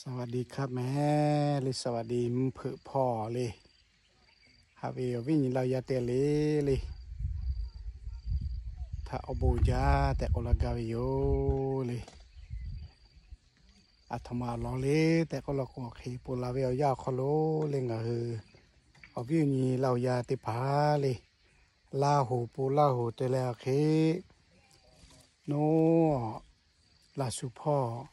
สวัสดีครับ mehˍ le, สวัสดี mvuhˇ hpeuꞈ hpawˇ le. Haꞈ ve awˬ viˉ nyi laˇ yaˇ teˇ g'aˇ le le, htaꞈ awˬ bon jaˇ tehꞈ k'oˆ laˇ gaˇ ve yoˬ le. Aˬ htoꞈ ma awˬ lawn le tehꞈ k'oˆ law k'o, hk'e ponˬ la ve awˬ yanˇ awˬ hk'aw lo le, ngaˬ hui awˬ viˉ awˬ nyi laˇ awˬ yaˇ teˇ hpaˍ le, Laˇ hoˍ pon Laˇ hoˍ te leh awˬ hk'e, nawˬ laˬ shuˍ hpawˇ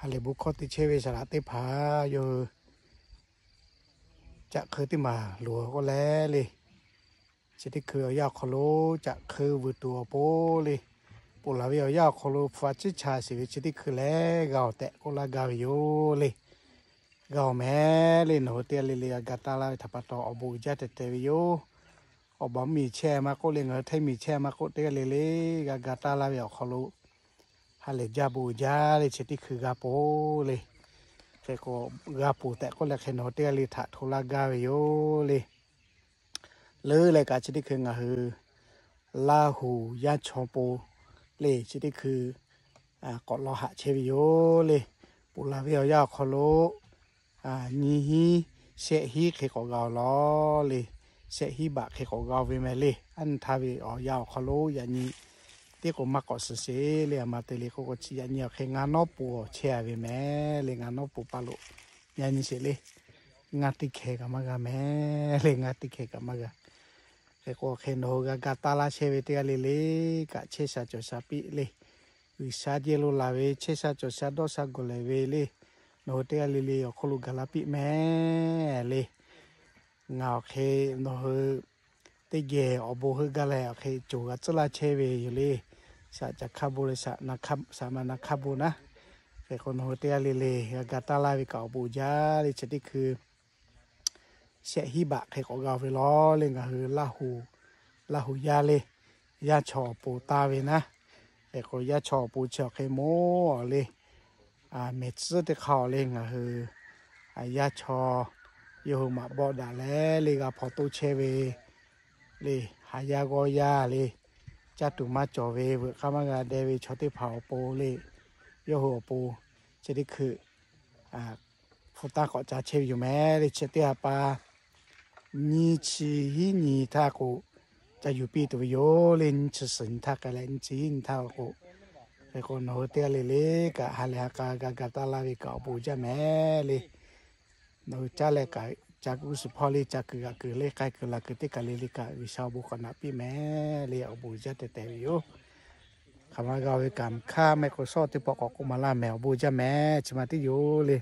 ha lehˬ bon hkawˇ te chehˇ ve saˍ laꞈ teˇ hpaˍ yawˇ hui caꞈ hk'eu teˇ maˬ loˍ k'oˆ leh le, chi teˇ hkui awˬ yanˇ awˬ hk'aw lo caꞈ hk'eu vuiˬ tuˬ awˬ pon le, ponˬ laˬ ve awˬ yanˇ awˬ hk'aw lo hpu a ciˉ cha sheˍ ve chi teˇ hkui lehˬ g'a-oˬ tehꞈ k'oˆ laˇ gaˇ ve yoˬ le. G'a-oˬ mehˍ le, nawˬ hui teˇ g'aˇ le le g'a ga taˇ laˇ ve htaꞈ pa taw awˬ bon uiˍ jaˇ tehꞈ te ve yoˬ. Awˬ baˬ mvuhˇ miˬ chehˇ maˇ k'oˆ le, ngaˬ hui hteˇ miˬ chehˇ maˇ k'oˆ, teˇ g'aˇ le le g'a ga taˇ laˇ ve awˬ hk'aw lo ha lehˬ jaˇ bon uiˍ jaˇ le, chi teˇ hkui g'a ponˬ le. Hk'e k'o, g'a ponˬ tehꞈ k'oˆ leh hk'e nawˬ hui teˇ g'aˇ le htaꞈ hto laˇ gaˇ ve yoˬ le. Leuˉ leh kaꞈ chi teˇ hkui ngaˬ hui Laˇ hoˍ yaˇ chaw pon le, chi teˇ hkui k'awꞈ law haꞈ chehˇ ve yoˬ le. Ponˬ laˬ ve awˬ yanˇ awˬ hk'aw lo nyiˇ hinˉ shehˆ hinˉ hk'e k'awꞈ g'a-oˬ lawˬ le. Shehˆ hinˉ baꞈ hk'e k'awꞈ g'a-oˬ ve mehˍ le. Aˉ nyi htaˇ ve awˬ yanˇ awˬ hk'aw lo yaꞈ nyi teˇ k'o maˇ k'awꞈ suhˍ sheˍ le. Aˬ ma te le k'o k'o chi yaꞈ nyi awˬ hk'e ngaˇ nawˉ pon awˬ chehˇ a ve mehˍ le. Ngaˇ nawˉ pon pa lo yaꞈ nyi sheˍ le. Ngaˇ teˇ hkeh kaꞈ maˇ g'a mehˍ le. Ngaˇ teˇ hkeh kaꞈ maˇ g'a. Hk'e k'o hk'e nawˬ hui g'a ga taˇ laˇ chehˇ ve teˇ g'aˇ le le kaꞈ chehˇ sha cawˬ sha piˇ le. G'uiˬsha jehˇ lo laˬ ve chehˇ sha cawˬ sha dawˇ sha gawˬ lehˬ ve le, nawˬ hui teˇ g'aˇ le le awˬ hk'oˆ lo gaˬ la piˇ mehˍ le. Ngaˬ awˬ hk'e nawˬ hui teˇ geh awˬ bon heuˆ gaˇ leh awˬ hk'e coˬ g'a tcuhˉ laˇ chehˇ ve yoˬ le. Shaꞈ caˬ hk'a bon le, shaꞈ ma na hk'a bon naˉ. Hk'e k'o nawˬ hui teˇ g'aˇ le le g'a ga taˇ laˇ ve kaꞈ awˬ bon jaˇ le. Chi teˇ hkui shehˆ hinˉ baꞈ hk'e k'awꞈ g'a-oˬ ve lawˬ le. Ngaˬ hui Laˇ hoˍ, Laˇ hoˍ yaˇ le, yaˇ chaw awˬ pon taˇ ve naˉ. Hk'e k'o yaˇ chaw awˬ pon chi awˬ hk'e moˉ le, mehˍ tcuhˉ teˇ hk'aˇ awˬ le ngaˬ hui yaˇ chaw yawˇ hui maꞈ bawˆ daꞈ leh le g'a hpaw toˇ chehˇ ve le, haˍ yaˇ g'awˇ yaˇ le, caˇ tuˬ maˇ cawˬ ve veuꞈ k'aˇ maˇ g'a deh ve chaw teˇ hpaˍ awˬ pon le, yawˇ hui awˬ pon chi teˇ hkui hpu tanˇ k'awꞈ ca chehˇ ve yoˬ mehˍ le. Chi teˇ ha pa nyiˇ chi hiˉ nyi htaˇ k'o ca yuˬ piˇ tuˬ ve yoˬ le. Nyiˇ chi suhˍ nyi htaˇ k'ai leh nyiˇ chi hiˉ nyi htaˇ k'o, hk'e k'o nawˬ hui teˇ g'aˇ le le kaꞈ ha lehˬ ha k'a g'a ga taˇ laˇ ve kaꞈ awˬ bon jaˇ mehˍ le. Nawˬ hui caˇ leh kaꞈ ca kuiˬ suhˍ hpawˇ le ca kuiˬ g'aꞈ kuiˬ le k'ai kuiˬ laˬ kuiˬ teˇ kaˬ le le kaꞈ G'uiˬsha awˬ bon k'awꞈ naꞈ piˇ mehˍ le. Awˬ bon jaˇ tehꞈ tehꞈ ve yoˬ. Hk'aˬ ma g'a-oˬ ve kaꞈ mvuhˇ hk'aˇ mehˆ k'o shawˉ teˇ pawˆ k'awꞈ k'oˆ maˍ laˇ mehˍ. Awˬ bon jaˇ mehˍ. Chi ma tiˉ yoˬ le.